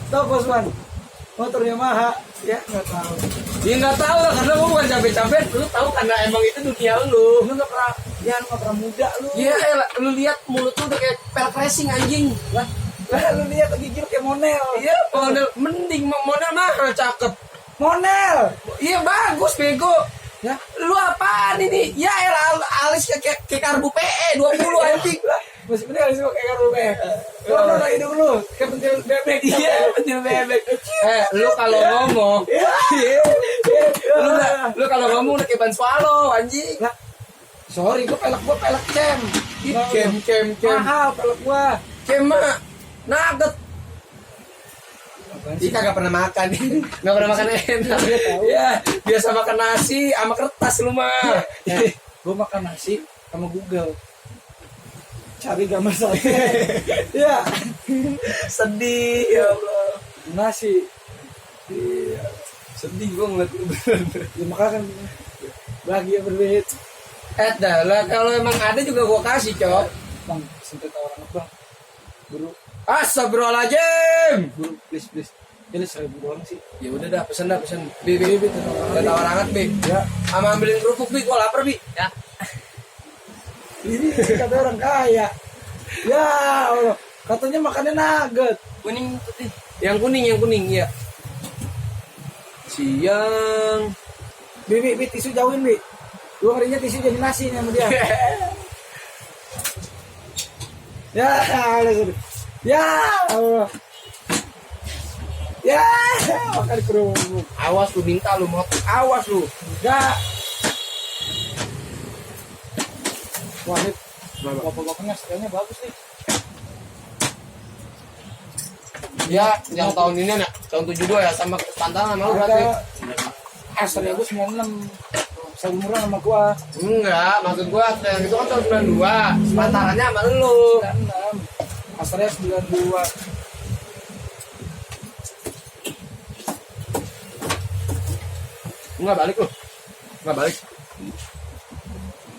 Tahu Bosman? Motor Yamaha. Ya nggak tahu. Ya nggak tahu lah karena gue bukan capek-capek. Lu tahu karena emang itu dunia lu. Lu nggak pernah, ya lu nggak pernah muda lu. Iya, lu lihat mulut lu udah kayak pel racing anjing. Lah, lu lihat lagi gigil kayak Monel. Iya, model mending model mah cakep. Monel. Iya bagus bego. Ya, Lu apaan ini? Ya elah alis kayak karbu PE 20 anjing. lah, masih bener alis gua kayak karung kayak. Lu hidung lu kayak pentil bebek. Iya, pentil bebek. Lu kalau ngomong, Iya. lu kalau ngomong udah kayak ban swallow anjing. Lah, sorry, gua pelek cem. Kem. Mahal pelek gua. Mah nugget. Apaan Ih sih? kagak pernah makan. Nggak pernah makan enak. Iya, tahu. Ya, biasa makan nasi sama kertas lu mah. Ya, gua makan nasi sama Google. Cari gambar sate. Ya, Sedih ya Allah. nasi. Iya. Sedih gua ngeliat lu bener. Ya makanya kan bahagia berduit. Dah lah kalau emang ada juga gua kasih, Cok. Bang, sempet orang bang. Buru, Astagfirullahaladzim. please. Jadi 1.000 doang sih. Ya udah dah, pesen. Bi, udah tawar hangat, Bi. Ya, Sama ambilin kerupuk, Bi. Gua lapar, Bi. Ya. ini kata orang kaya. Ya Allah, katanya makannya nugget. Kuning putih. Yang kuning, iya. Siang. Bi, tisu jauhin, Bi. Gua ngerinya tisu jadi nasi nih sama dia. Ya Allah. Ya Allah. Ya, makan kerupuk. Awas lu minta lu mau. Awas lu. Enggak. Wah, ini bapak-bapaknya stylenya bagus nih. Ya, yang tahun ini nak, tahun 72 ya sama pantangan sama lu berarti. Aslinya gue 96. Seumuran sama gua. Enggak, maksud gua yang itu kan tahun 92. Pantangannya sama lu. 96. Aslinya 92. Enggak balik lu. Enggak balik.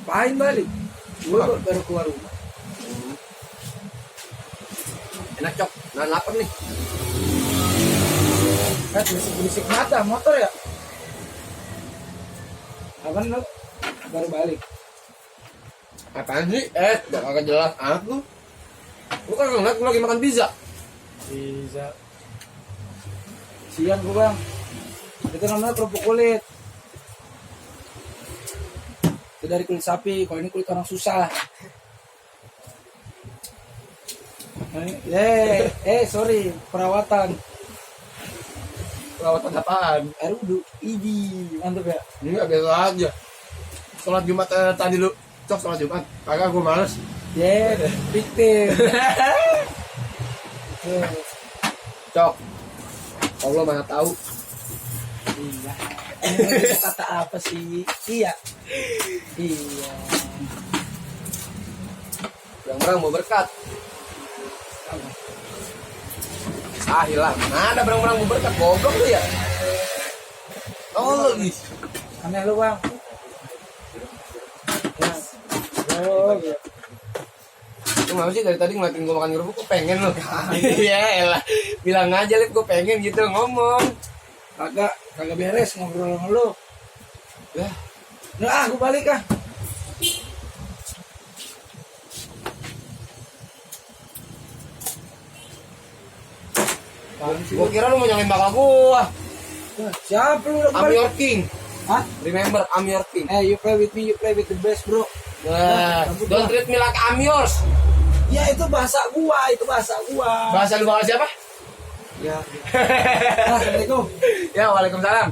Pahin balik. Gua baru keluar rumah. Enak, Cok. Nah, lapar nih. Berisik mata motor ya. Apaan lu? Baru balik. Apaan sih? Udah kagak jelas amat lu. Lu kan ngeliat gua lagi makan pizza. Bisa. Siang gua bang. Itu namanya kerupuk kulit. Itu dari kulit sapi. Kalau ini kulit orang susah. Sorry, perawatan. Perawatan apaan? Air wudhu. Idi, mantap ya. Enggak, biasa aja. Sholat Jumat tadi lu. Cok, sholat Jumat. Kagak, gua males. Victim. Cok. Allah mana tahu. Iya. Kata apa sih? Iya. Berang-berang mau berkat. Hilang. Mana ada berang-berang mau berkat? Goblok lu ya. Oh, lu. Aneh lu bang. Oh, iya. Lu ngapa sih dari tadi ngeliatin gua makan kerupuk? Gua pengen lu. Iya elah. Bilang aja Lip, gua pengen gitu ngomong. Kagak beres ngobrol sama lu. Lah, Nah, gua balik ah. gua kira lu mau nyalain bakal gua. Siapa lu? I'm your king. Hah? Remember, I'm your king. You play with me, you play with the best, bro. Don't treat me like I'm yours. Ya itu bahasa gua. Bahasa lu bakal siapa? Ya. Assalamualaikum. Ya, waalaikumsalam.